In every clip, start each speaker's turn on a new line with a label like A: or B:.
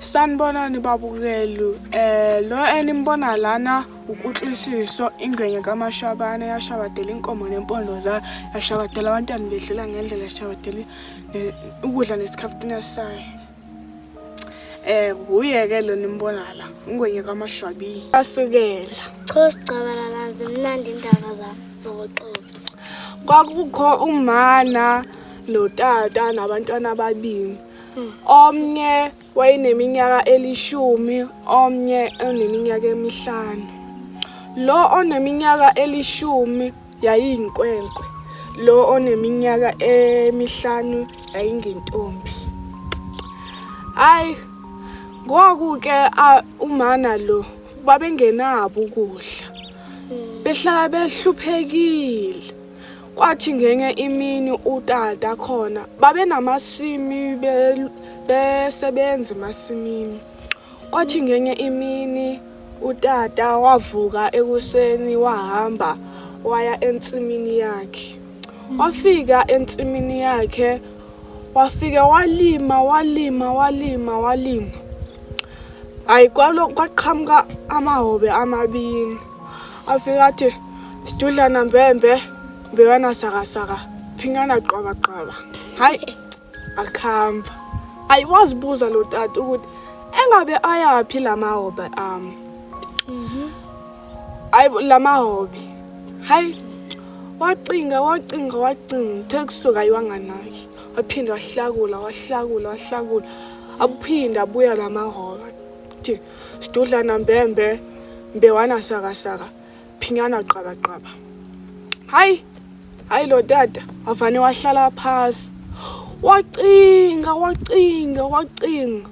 A: Sanibonani babukeli. Lo enimbona lana uKutlwisiso ingwenya kaMashabane yashabadela inkomo nempondo zayo, yashabadela abantwana bedlula ngendlela, yashabadela ukudla nesikhafutina sayo. Uye ke lo nimbona la, ingwenya kaMashwabi. Asukela.
B: Cha sicabalala zimnandi indaba zami zokuxoxa.
A: Kwakukho umana notata nabantwana ababili. Omnye wayeneminyaka 10, omnye eneminyaka 5. Lo oneminyaka 10 yayiyinkwenkwe, lo oneminyaka 5 yayingentombi. Hayi, ngoku ke umana lo babengenabo ukudla, behlala behluphekile. Kwathi ngenye imini utata khona babenamasimi besebenza emasimini. Kwathi ngenye imini utata wavuka ekuseni wahamba waya ensimini yakhe. Wafika ensimini yakhe wafika walima walima walima walima. Hayi, kwaqhamuka amahobe amabini. Afika athi sidudlana mbembe mbekana sakasaka phinyana qwaba qwaba. Hayi, akhamba. Hayi, wazibuza lo tata ukuthi engabe ayaphi lamahobe ami. Hayi, lamahobe. Hayi, wacinga wacinga wacinga, uthe kusuka ayiwanganaki. Waphinda wahlakula wahlakula wahlakula, aphinda abuya lamahobe. Thi sidudlana mbembe mbewana sakasaka phinyana qaba qaba. Hayi, hayi lo tata wavane wahlala phasi. Wacinga wacinga wacinga.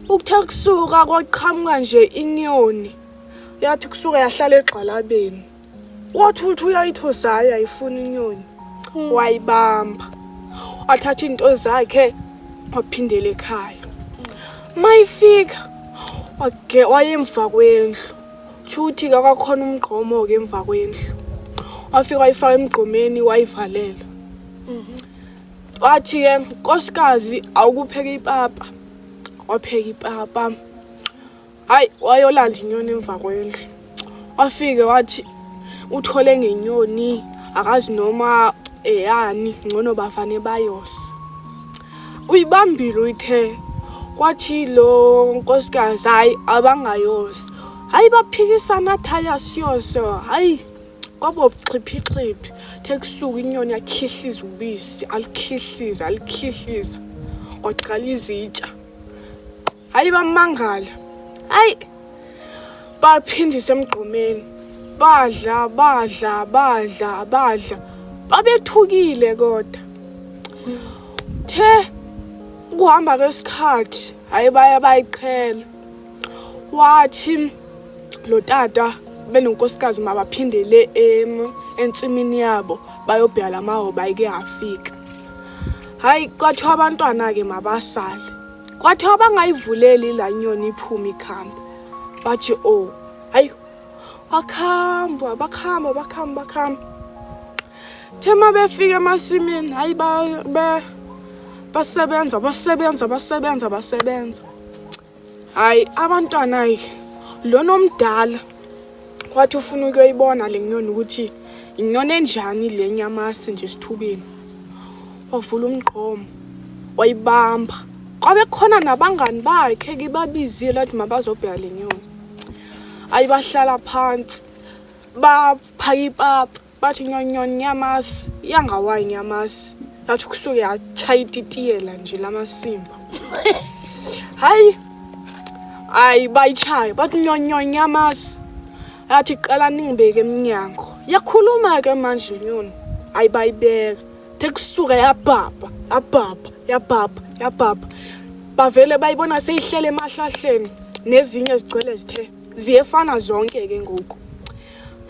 A: Ukuthe kusuka kwaqhamuka nje inyoni. Yathi kusuka yahlala egxalabeni. Wathi uthi uyayithosa hayi ayifuni inyoni. Wayibamba. Wathatha into zakhe waphindela ekhaya. Mayifika wayemva kwendlu. Shuthi kwakhona umgqomo ke emva kwendlu. Wafika wayifaka emgqomeni wayivalela. Wathi ke nkosikazi awukupheka ipapa. Wapheka ipapa. Hayi, wayolanda inyoni emva kwendlu. Wafike wathi uthole ngenyoni akazi noma eyani, ngcono bafane bayose. Uyibambile uyithe. Kwathi lo nkosikazi hayi abangayosi. Hayi baphikisana athi hayi asiyoso. Hayi kwabo buxhiphixhiphi. The kusuka inyoni yakhihliza ubisi, alikhihliza alikhihliza. Kwaqala izitsha. Hayi bamangala. Hayi baphindisa emgqomeni. Badla badla badla badla. Babethukile kodwa. The kuhamba kwesikhathi hayi baya bayiqhela. Wathi lo tata benonkosikazi mabaphindele ensimini yabo bayobheka lamahoba ayike afika. Hayi kwathiwa abantwana ke mabasale. Kwathiwa bangayivuleli la nyoni iphume ikhambe. Bathi oh, hayi wakhamba bakhamba bakhamba bakhamba. The mabefika emasimini hayi basebenza basebenza basebenza basebenza. Hayi abantwana hayi lona omdala wathi ufuna ukuyoyibona le nyoni ukuthi inyoni enjani le nyamasi nje esithubeni. Wavula umgqomo wayibamba. Kwabe khona nabangani bakhe ke babizile athi mabazobheka le nyoni. Hayi bahlala phansi baphaka ipapa bathi nyoni nyamasi yangawayi nyamasi. Yathi kusuke yachaya ititiyela nje lamasimba. Hayi hayi bayichaya bathi nyoni nyamasi. Yathi qala ningibeke emnyango. Yakhuluma ke manje inyoni. Hayi bayibeka. The kusuka yabhabha yabhabha yabhabha yabhabha. Bavele bayibona seyihlele emahlahleni nezinye zigcwele zithe ziyefana zonke ke ngoku.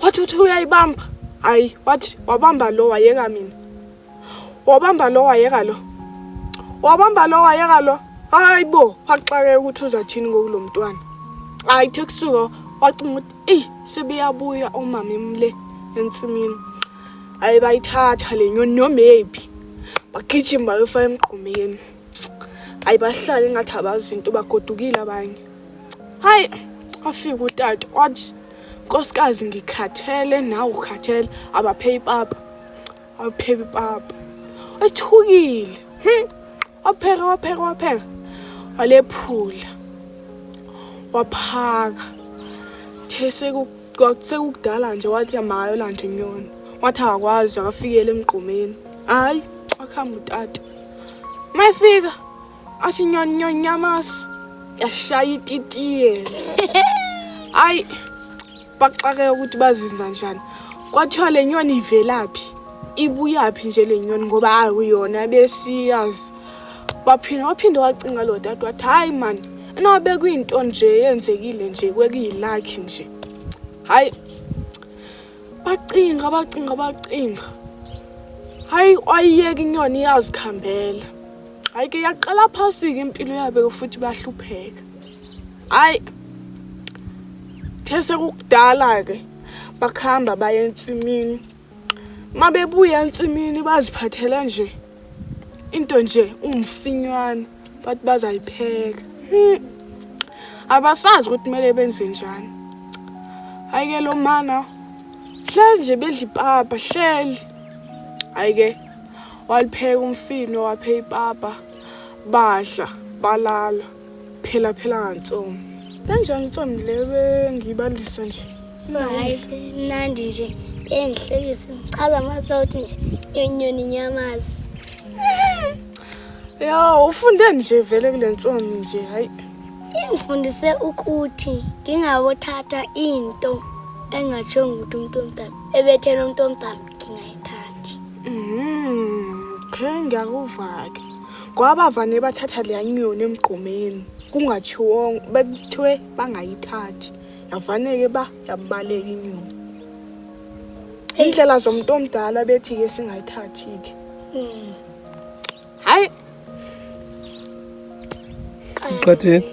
A: Wathi uthi uyayibamba. Hayi wathi wabamba lo wayeka mina. Wabamba lo wayeka lo. Wabamba lo wayeka lo. Hayi bo, waxakeka ukuthi uzathini ngoku lo mntwana. Hayi the kusuka wacinga ukuthi eyi sebeyabuya omama emle ensimini. Hayi bayithatha le nyoni noma eyiphi. Bagijima bayofaka emgqomeni. Hayi bahlale engathi abazi into bagodukile abanye. Hayi afika utata wathi nkosikazi ngikhathele nawe ukhathele abaphe ipapa. Apheka ipapa. Ethukile. Wapheka wapheka wapheka. Walephula. Waphaka. The sekukudala nje wathi makayolanda inyoni. Wathi akakwazi akafikele emgqomeni. Hayi wakuhamba utata. Mayefika athi nyoni nyoni nyamasi yashaya ititiyela. Hayi baxakeka ukuthi bazenza njani. Kwathiwa le nyoni ivelaphi? Ibuyaphi nje le nyoni ngoba akuyona besiyazi. Baphinda waphinde wacinga lo tata wathi hayi mani enobe kuyinto nje yenzekile nje kwekuyilakhi nje. Hayi bacinga bacinga bacinga. Hayi wayiyeka inyoni iyazikhambela. Hayi ke yaqala phasi-ke impilo yabo futhi bahlupheka. Hayi the sekukudala-ke bakuhamba baye ensimini. Uma bebuya ensimini baziphathela nje into nje umfinywana bathi bazayipheka. Abasazi ukuthi kumele benze njani. Hayi ke lo mana hleli nje bedla ipapa hleli. Hayi ke walipheka umfino waphe ipapa badla balala phela phela ngantsomi. Kanjani intsomi le bengiyibalisa nje?
B: Hayi mnandi nje bengihlekisa ngichaza mase uthi nje nyoni nyamazi.
A: Ya ufunde nje vele kule ntsomi nje hayi.
B: Ingifundise ukuthi ngingabothatha into engatshongo ukuthi umuntu omdala ebethela umuntu omdala ngingayithathi.
A: Khe ngiyakuva-ke. Ngoba bavane bathatha leya nyoni emgqomeni kungathiwo bekuthiwe bangayithathi. Yavane-ke ba yabaleka inyoni. Indlela zomuntu omdala bethi-ke singayithathi-ke. Hayi
C: Qhatheni.